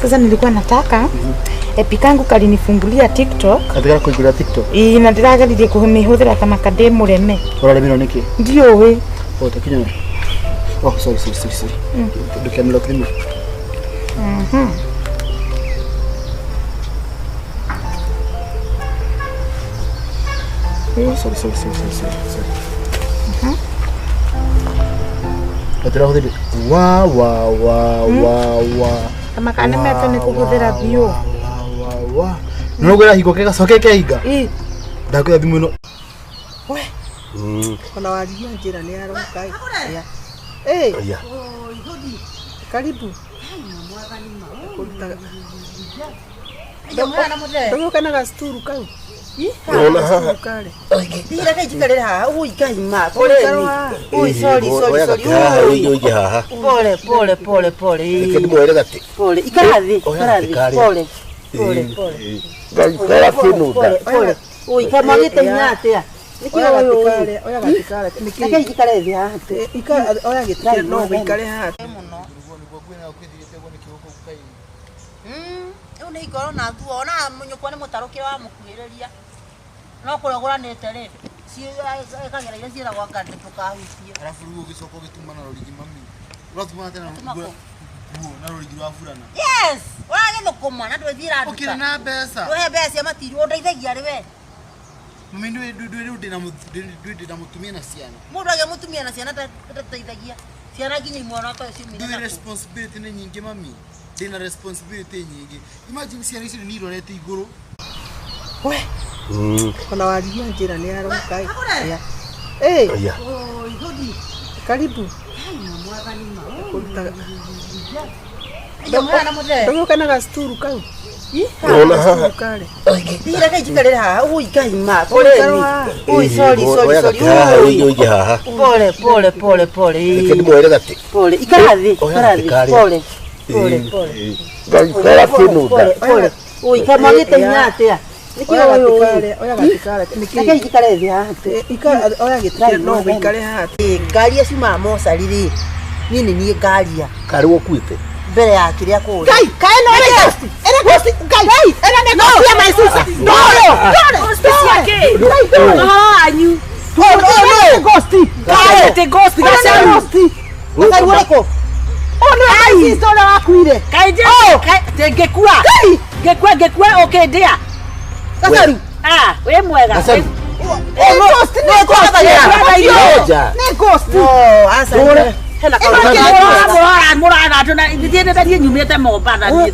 Sasa nilikuwa nataka epi kangu kalinifungulia TikTok. Katigara kũingĩra TikTok. Ĩĩ, na ndĩrageririe kũmĩhũthĩra ta makandĩ mũreme. Ũraremirwo nĩkĩ? Ndiũĩ. Oh, takinya. Oh, sorry, sorry, sorry, sorry. Ndũkĩanĩrwo thimũ. Oh, sorry, sorry, sorry, sorry, sorry, sorry. Gatirahũthĩri. Wa wa wa wa wa. Kama kanemete nĩ kũhũthĩra biũ. Wa wa wa. Nĩ ũgwĩra hingo kegacoke kehinga. Ĩĩ. Ndakwĩra thimũ ĩno. Ona warigia njĩra nĩ aroka. Ya. Eh, Aya. karibu. Ndũgũka na gacituru kau. Ũrona haha. Kare. Thira kai jikarire haha ui kai ma pole ni ui sorry sorry Oya sorry gati haha ui ũige ũige haha. pole pole pole pole Reke ndĩmwĩre gati. pole ikara thi Oya ikara gati thi karĩa. pole pole pole Ngaikara kĩnũnda. pole pole ui kamagite hinya atia niki Oya uyu gati kare, oya gati kare. Nĩkĩ? reke njikare thi haha tu Ikara oya gĩtĩ no ũikare haha. Rĩu nĩ ingorwo na thuo ona nyũkwa nĩ mũtarũkĩre wamũkuhĩrĩria no kũrĩa ũgũranĩte rĩ ĩkagera iria ciĩragwo anga ndũkahutie. Arabu rĩu ũgĩcoka ũgĩtuma na rũrigi mami. Ũratuma atĩa na Ũratuma nguo kũ? nguo na rũrigi rwa burana. Yes, ũragĩthũkũma na ndwĩthiĩra nduka. Ũkĩrĩ na mbeca. Ndũhe mbeca cia matiri ũndeithagia rĩ we. Mami ndwĩ ndwĩ rĩu ndĩna ndwĩ ndĩna mũtumia na ciana. Mũndũ agĩa mũtumia na ciana ndateithagia. Ciana nginya imwe ona toyo ciumire Ndwĩ nakũ. responsibility nĩ nyingĩ mami. Ndĩna responsibility nyingĩ. Imagine ciana icio nĩ irorete igũrũ. Ona warigia njĩra nĩ aroka. Ya. Eh, Aya. karibu. Ndũgũka na gacituru kau. Ũrona haha. Kare. Thira kai jikarire haha ui kai ma pole ni ui sorry sorry Oya sorry gati haha ui ũige ũige haha. pole pole pole pole Reke ndĩmwĩre gati. pole ikara thi Oya ikara gati thi karĩa. pole pole pole Ngaikara kĩnũnda. pole pole ui kamagite hinya atia niki Oya gati uyu kare, oya gati kare. Nĩkĩ? reke njikare thi haha tu. Ikara oya gĩtĩ no ũikare haha. Ngari icio ciumaga mocarĩ rĩ niĩ nĩ niĩ ngaria Karĩ ũkuĩte. mbere ya kĩrĩa kũrĩa. Ngai, kaĩ no ĩrĩ ghost. Ĩrĩ ghost, Ngai. Ĩrĩ nĩ ghost ya my sister. Ndoro. Ghost ciake. Ũhoro wanyu. Ndoro. Ghost. Kaĩ ti ghost gacaru. Gacaru ũrĩkũ? Oh no, my sister ũrĩa wakuire. Kaĩ nje ngĩkua. Ngĩkua ngĩkua ũkĩndĩa. Gacaru. Ah, wĩ mwega. Gacaru. Nĩ ghost, nĩ ghost. Ngoja. Nĩ ghost. No, aca. Hena kaũndũ. Mũrora mũrora na ithuĩ nĩ niĩ nyumĩte Mombatha niĩ.